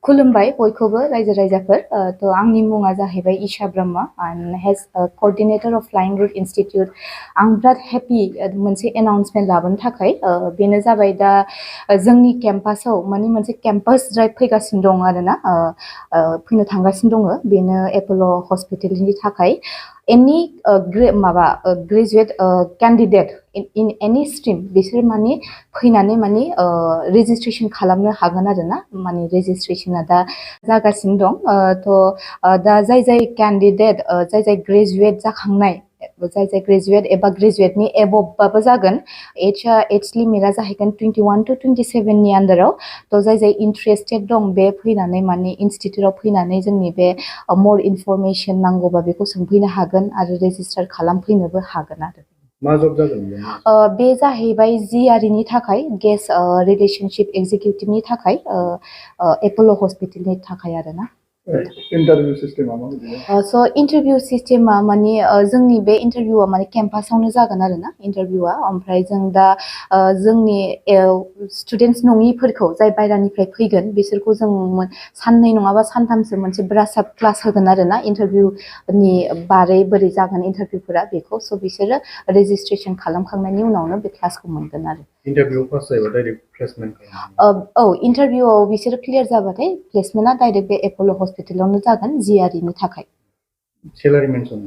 खुलुमबाय बयखौबो रायजो राजाफोर थ' आंनि मुङा जाहैबाय Isha Brahma and has coordinator of Flying Root Institute आं बिराद हेपि मोनसे एनाउन्समेन्ट लाबोनो थाखाय बेनो जाबाय दा जोंनि केम्पासाव माने मोनसे केम्पास ड्राइभ फैगासिनो दं आरोना फैनो थांगासिनो दङ बेनो एप'ल' हस्पिटालनि थाखाय एनि graduate candidate in any stream बिसोर माने फैनानै माने रेजिस्ट्रेशन खालामनो हागोन आरोना माने रेजिस्ट्रेशना दा जागासिनो दं थ' दा जाय कैंडिडेट जाय ग्रेजुवेट जाखांनाय जाय ग्रेजुवेट एबा ग्रेजुवेटनि एबभबाबो जागोन एज लिमिटआ जाहैगोन 21 to 27 नि आन्दाराव थ' जाय इन्ट्रेस्टेड दं बे फैनानै माने इन्स्टिटिउटआव फैनानै जोंनि बे मर इनफरमेशन नांगौबा बेखौ सोंफैनो हागोन आरो रेजिस्टार खालामफैनोबो हागोन आरो मा जब जागोन बे जाहैबाय जिआरइनि थाखाय गेस्ट रिलेशनशिप एग्जिकिउटिभनि थाखाय एप'ल' हस्पिटालनि थाखाय आरोना इंटरव्यू सिस्टेमा माबायदि स' इंटरव्यू सिस्टेमा माने जोंनि बे इंटरव्यूआ माने केम्पासावनो जागोन आरोना इंटरव्यूआ ओमफ्राय जों दा जोंनि स्टुडेन्ट्स नङिफोरखौ जाय बायरानिफ्राय फैगोन बिसोरखौ जों साननै नङाबा सानथामसो मोनसे ब्रास आप क्लास होगोन आरोना इंटरव्यूनि बारै बोरै जागोन इंटरव्यूफोरा बेखौ स' बिसोरो रेजिस्ट्रेशन खालामखांनायनि उनावनो बे क्लासखौ मोनगोन आरो इंटरव्यू पास जायोबा डाइरेक्ट प्लेसमेन्ट इंटरव्यूआव बिसोरो क्लियर जाबाथाय प्लेसमेन्टआ डाइरेक्ट बे एप'ल' हस्पिटालावनो जागोन जिआरइनि थाखाय सेलारि मेनसन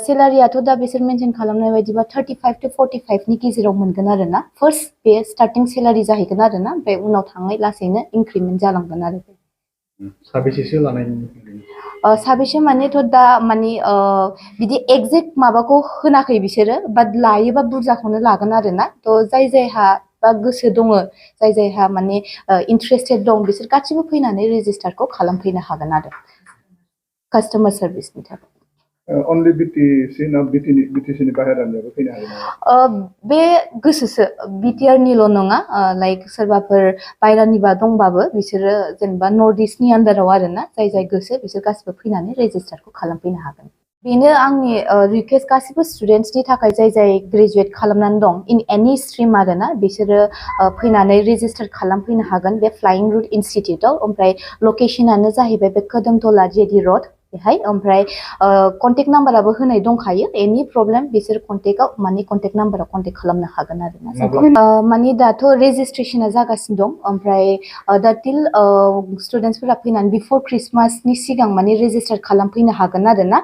सेलारियाथ' दा बिसोर मेनसन खालामनाय बायदिबा 35 to 45 नि गेजेराव मोनगोन आरोना फार्स्ट बे स्टार्टिं सेलारि जाहैगोन आरोना ओमफ्राय उनाव थाङै लासैनो इंक्रिमेन्ट जालांगोन आरो साबेसेसो लानाय साबेसे मानेथ' दा माने बिदि एक्जेक्ट माबाखौ होनाखै बिसोरो बाट लायोबा बुरजाखौनो लागोन आरोना थ' जायहा बा गोसो दङ जायहा माने इन्ट्रेस्टेड दं बिसोर गासिबो फैनानै रेजिस्टारखौ खालामफैनो हागोन आरो कास्टमार सार्भिसनि थाखाय only BTC ना BTC नि बाहेरानियाबो फैनो हागोन बे गोसोसो BTR निल' नङा लाइक सोरबाफोर बाहेरानिबा दंबाबो बिसोरो जेनेबा नर्थ इस्टनि आन्दाराव आरोना जाय गोसो बिसोर गासिबो फैनानै रेजिस्टारखौ खालामफैनो हागोन बेनो आंनि रिक्वेस्ट गासिबो स्टुडेन्ट्सनि थाखाय जाय ग्रेजुवेट खालामनानै दं इन एनी स्ट्रीम आरोना बिसोरो फैनानै रेजिस्टार खालामफैनो हागोन बे फ्लाइंग रुट इन्स्टिटिउटआव ओमफ्राय लकेशनानो जाहैबाय बे खोदोमतला जेडि रड बेहाय ओमफ्राय कन्टेक्ट नाम्बाराबो होनाय दंखायो एनि प्रब्लेम बिसोर कन्टेक्टआव माने कन्टेक्ट नाम्बाराव कन्टेक्ट खालामनो हागोन आरोना माने दाथ' रेजिस्ट्रेशना जागासिनो दं ओमफ्राय दा टिल स्टुडेन्ट्सफोरा फैनानै बिफोर क्रिसमासनि सिगां माने रेजिस्टार खालामफैनो हागोन आरोना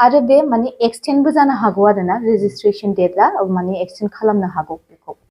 आरो बे माने एक्सटेन्डबो जानो हागौ आरोना रेजिस्ट्रेशन डेटआ माने एक्सटेन्ड खालामनो हागौ बेखौ